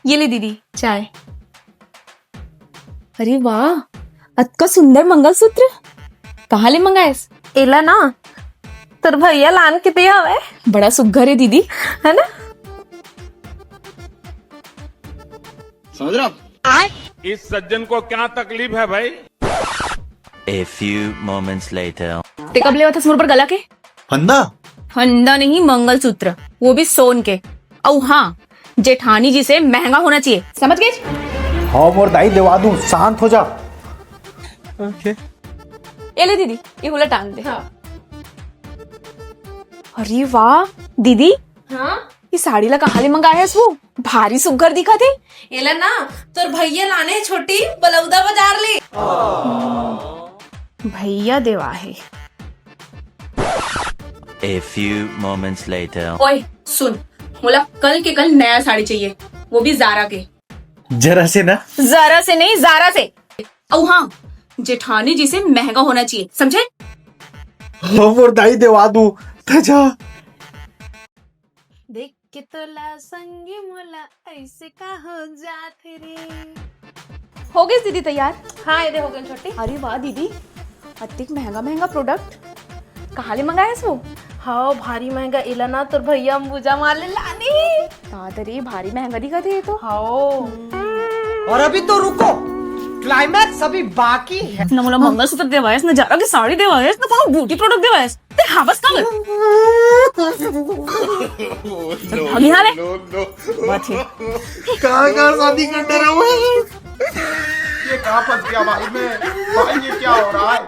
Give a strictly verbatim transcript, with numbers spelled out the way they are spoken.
ये ले दीदी, चाय। अरे वाह, अतका सुंदर मंगलसूत्र कहाँ ले मंगाएस? एला ना, तोर भैया लान के दिया हवे। बड़ा सुग्घर हे दीदी। है ना? समझ रहे हो आप? इस सज्जन को क्या तकलीफ है भाई? A few moments later. ते कब लेवत हस मोर बर गला के? फंदा? फंदा नहीं, मंगलसूत्र, वो भी सोन के। अउ हाँ, जेठानी जी से महंगा होना चाहिए, समझ गए? हाँ, मोर दाई देवा दूं, शांत हो जा। ओके। ये ले दीदी, ये हुला टांग दे। हाँ। अरे वाह दीदी, हाँ? ये साड़ी ला कहाँ ले मंगाए हस वो? भारी सुग्घर दिखत हे। एला ना, तोर भैया लाने हे छोटी, बलौदा बाजार ले। भैया देवा हे। A few moments later. ओए, सुन, मोला कल के कल नया साड़ी चाहिए, वो भी Zara के। जरा से ना? जरा से नहीं, Zara से। अउ हाँ, जेठानी जी से महंगा होना चाहिए, समझे? हाँ, मोर दाई देवा दूं, त जा। देख के तोला संगी मोला ऐसे का हो जात रे। हो गई दीदी तैयार? हाँ, ये दे हो गई छोटी। अरे वाह दीदी, अतिक महंगा महंगा product कहाँ ले मंगाए हस वो? हाँ, भारी महंगा। एला ना तोर भैया अंबुजा मार ले लानी। दादा रे, भारी महंगा दिखत हे ये तो। हाँ। और अभी तो रुको, climax अभी बाकी है। न मोला मंगलसूत्र देवायस, न Zara के साड़ी देवायस, न फाव beauty product देवायस। ते हावस का? भागी हाले। बात है। कहाँ कहाँ शादी कर डरा हुआ है? ये कहाँ फंस गया भाई मैं? भाई, ये क्या हो रहा है?